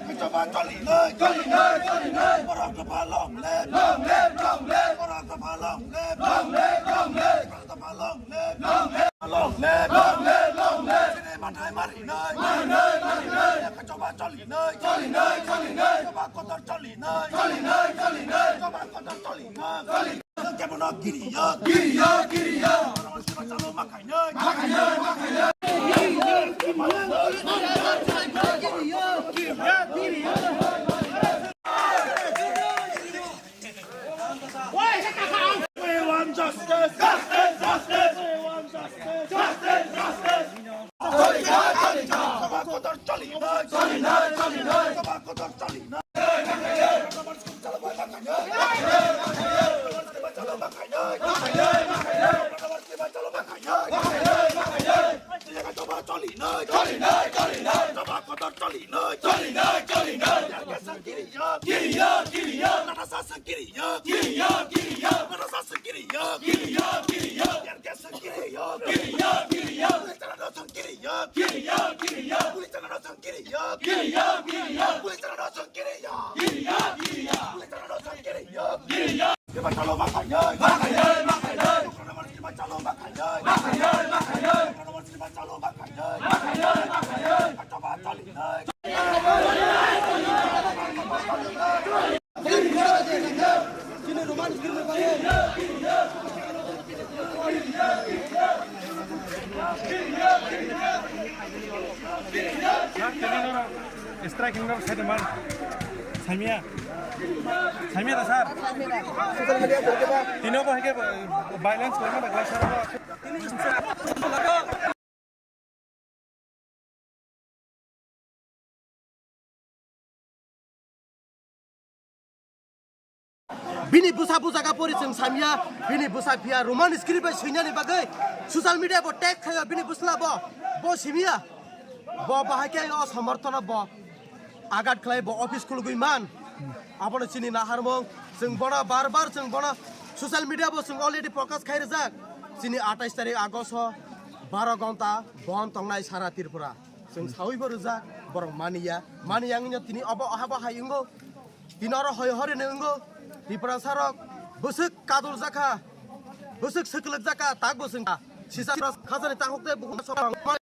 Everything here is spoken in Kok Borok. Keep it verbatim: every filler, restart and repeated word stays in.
Choba choli noi, choli noi, choli noi. Borok dopha long live, long live, long live. Borok dopha long live, long live, long live. Borok dopha long live, long live, long live, long live, long live. Chini mathai mari noi, mari noi, mari noi. Choba choli noi, choli noi, choli noi. Choba kotor choli noi, choli noi, choli noi. Choba kotor choli noi, choli. Kebono kiriyo, kiriyo, kiriyo. Chalo makai noi, makai noi, makai noi. We want justice! Justice! Justice! We want justice! Justice! Justice! Choli na, choli na. Choba kotor choli na, choli na, choli na. Choba kotor choli na. Giriya, giriya. Giriya, giriya. Police chana rosong giriya. Giriya, giriya. Police chana rosong giriya. Giriya, giriya. Police chana rosong giriya. Giriya. Keba chalo makai noi. Makai noi, makai noi. Keba chalo makai noi. Makai noi, makai noi. Keba chalo makai noi. Makai noi, makai noi. Keba chalo makai noi. Striking rok sai de man. Samia. Samia da sir. Tino bo hike violence ko na da sir. Bini bwsa bujaga pori chwng samya, bini bwsa phiya Roman script bai swinani bagwi social media bo tag khayo bini bwsla bo, bo simiya, bo bahai khe o somorthono bo agat khlai bo office khulugwi man. Abono chini naharmung, chwng bono bar bar chwng bono social media bo chwng already prokash khai rijak. Chini atais tarik August o baro gonta bon tongnai sara Tripura. Chwng sawi bo rijak, borok maniya. Maniya wngya tini obo habo hai wngo. Tini oro hoi hori ni wngo. Tiprasa rok bwswk kadul jakha. Bwswk swkwlwk jakha, tak bo chwng kha. Sisa khajani takhuk tei bukhuk sok